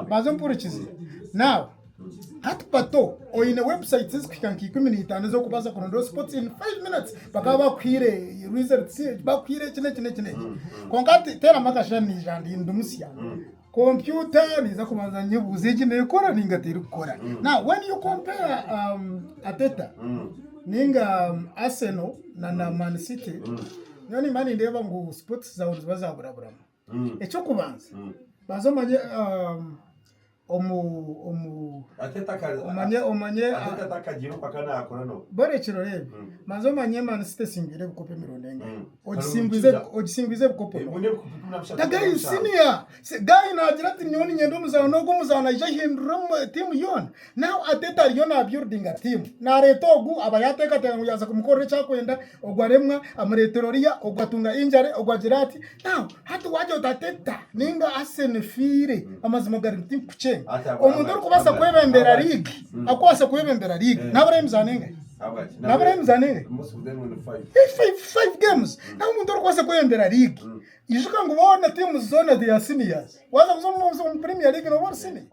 Banza ompurikize. Now, hati Pato oine websites ezikuhika nka 15 ez'okubaasa kurondaho sports in 5 minutes bakaba bakuhaire results, bakuhaire eki n'eki n'eki n'eki. Kwonka hati teeramu akashushani naija ndi musya. Kompyuta ninza kubanza nyebuuze egi neekora ninga terikukora. Now when you compare Arteta ninga Arsenal na na Man City, nyowe nimba nindeeba ngu sports zaawe niziba zaaburaburamu. Eky'okubanza, banza omanye omu omu omanye omanye borekire oreebe, banza omanye Man City esingwire ebikopo emirundi engahi? Ogisingwize ebikopo n'oha? The guy is senior. Guy naagira ati nyowe niinyenda omuzaani ogu, omuzaani aije ahindure tiimu yoona. Now Arteta ariyo na buildinga tiimu. Naareeta ogu aba yaateekateeka ngu yaaza kumukorera eki arikwenda, ogu aremwa, amureetera oriya, ogu atunga injury, ogu agira ati. Now hati waagira oti Arteta ninga Arsenal efiire, amazima gari ngu tinkukukyenga. Omuntu orikubaasa kwebembera liigi, arikubaasa kwebembera liigi, naabura emizaano engahi? Nabura emizaano engahi? Five games. Nawe omuntu orikubaasa kwebembera liigi, ijuka ngu boona tiimu zoona they are seniors. Waaza kuza omu Premier League nooba ori senior.